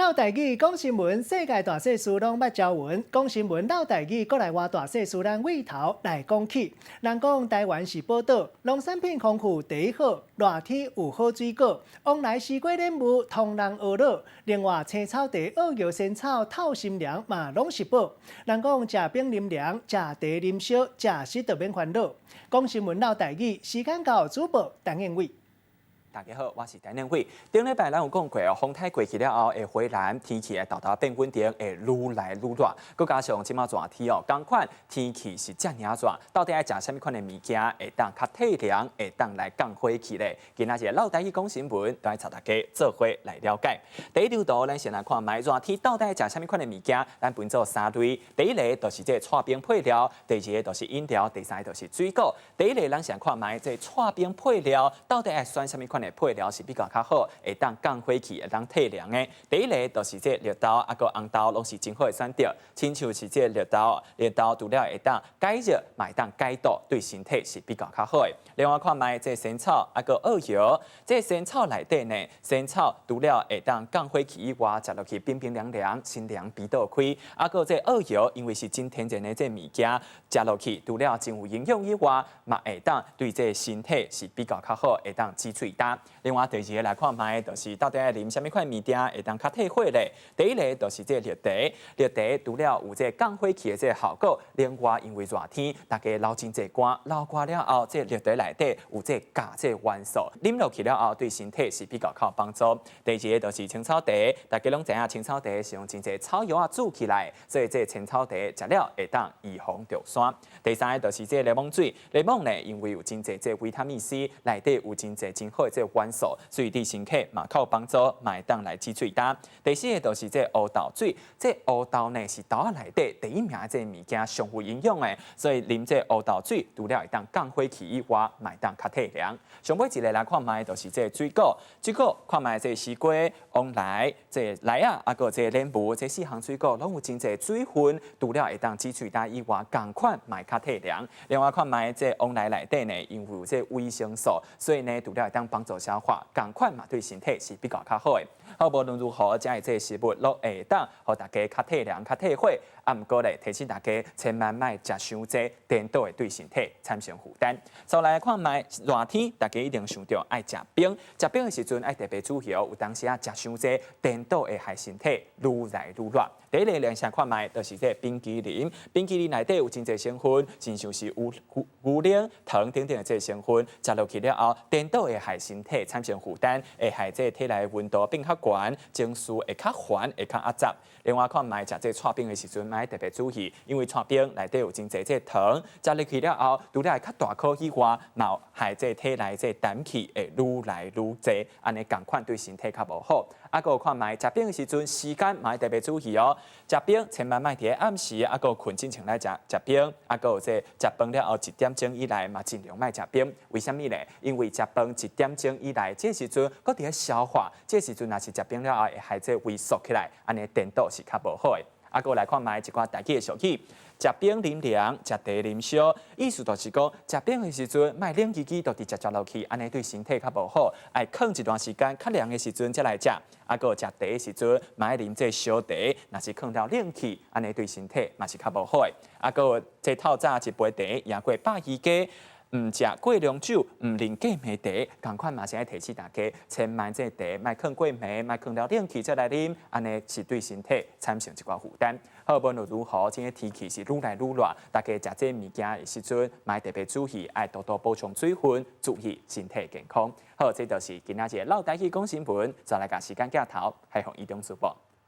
落台語講新聞，世界大細事攏捌招聞。講新聞落台語，閣來換大細事咱位頭來講起。人講台灣是寶島，農產品豐富，地好，熱天有好水果，旺來西瓜蓮霧，通人學樂。另外青草茶、澳玉仙草、透心涼嘛攏是寶。人講食冰啉涼，食茶啉燒，食食就免煩惱。講新聞落台語，時間到，主播陳燕偉。大家好，我是陳燕偉。頂禮拜咱有講過哦，風颱過去了後，會回南，天氣會沓沓變穩定，會愈來愈熱。閣加上這馬熱天哦，仝款天氣是遮爾熱，到底愛食啥物款的物件會當較退涼，會當來降火氣咧？今仔日落台語講新聞，來帶大家做伙來了解。第一張圖，咱先來看覓熱天到底愛食啥物款的物件，咱分做三類。第一個就是這剉冰配料，第二個就是飲料，第三個就是水果。第一個，咱先看覓這剉冰配料，到底愛選啥物款的配料是比較較好，會當降火氣，會當退涼的。第一個就是這綠豆，抑閣紅豆，攏是真好的選擇。親像是這綠豆，綠豆除了會當解熱，嘛會當解毒，對身體是比較較好的。另外看覓這仙草，抑閣澳玉，這仙草內底呢，仙草除了會當降火氣以外，食落去冰冰涼涼，心涼鼻倒開。抑閣這澳玉，因為是真天然的這物件，食落去除了真有營養以外，嘛會當對這身體是比較較好，會當止喙焦。另外第二個來看覓，就是到底愛啉啥物款物件會當較退火咧？第一個就是這綠茶，綠茶除了有這降火氣的這個效果，另外因為熱天大家流真濟汗，流汗了後，這綠茶內底有這鉀這元素，啉落去了後對身體是比較較有幫助。第二個就是青草茶，大家攏知影青草茶是用真濟草藥仔煮起來，所以這青草茶食了會當預防著山。第三個就是這檸檬水，檸檬呢因為有真濟這維他命 C，內底有真濟真好的這元素，所以對身體嘛較有幫助，嘛會當來止喙焦。第四個就是這烏豆水，這烏豆呢是豆仔內底第一名的這物件，上有營養的，所以啉這烏豆水除了會當降火氣以外，嘛會當較退涼。上尾一個來看覓，就是這水果，水果看覓這西瓜、旺來、這梨仔，抑閣這蓮霧，這四項水果攏有真濟水分，除了會當止喙焦以外，仝款嘛會較退涼。另外看覓這旺來內底呢，因為有這維生素，所以呢，除了會當幫助消化，仝款嘛對身體是比較較好的。好，無論如何，遮的這食物攏會當予大家較退涼、較退火。啊，毋過咧，提醒大家千萬莫食傷濟，顛倒會對身體產生負擔。再來看覓熱天，大家一定想著愛食冰，食冰的時陣愛特別注意哦，有當時啊食傷濟，顛倒會害身體愈來愈熱。第一個咱先看覓，就是這冰淇淋，冰淇淋內底有真濟成分，親像是牛牛奶、糖等等的這成分，食落去了後，顛倒會害身體產生負擔，會害這體內溫度變較懸，情緒會較煩，會較壓雜。另外看覓食這剉冰的時陣，愛特別注意，因為剉冰內底有真濟這糖，食入去了後，除了會較大顆以外，嘛害這體內這膽氣會愈來愈濟，按呢仝款對身體較無好。啊，閣看覓食冰的時陣，時間嘛愛特別注意哦。食冰千萬莫佇咧暗時，啊，閣睏進前來食食冰，啊，閣有這食飯了後一點鐘以內嘛，盡量莫食冰。為啥物咧？因為食飯一點鐘以內，這時陣閣佇咧消化，這時陣若是食冰了後會害這胃縮起來，按呢顛倒是較無好的。啊，閣來看覓一寡台語的俗語，食冰啉涼，食茶啉燒，意思就是講，食冰的時陣，莫冷吱吱就直接食落去，按呢對身體較無好。愛囥一段時間，較涼的時陣才來食。啊，閣食茶的時陣，嘛愛啉這燒茶，若是囥到冷去，按呢對身體嘛是較無好的。啊，閣這透早一杯茶，贏過百餘家。毋食過量酒，毋啉過暝茶，仝款嘛是愛提醒大家，千萬這茶莫囥過暝，莫囥了冷氣才來啉，按呢是對身體產生一寡負擔。好，無論如何，這个天氣是愈來愈熱，大家食這物件的時陣，嘛特別注意，愛多多補充水分，注意身體健康。好，這就是今仔日落台語講新聞，再來共時間鏡頭，還予伊中主播。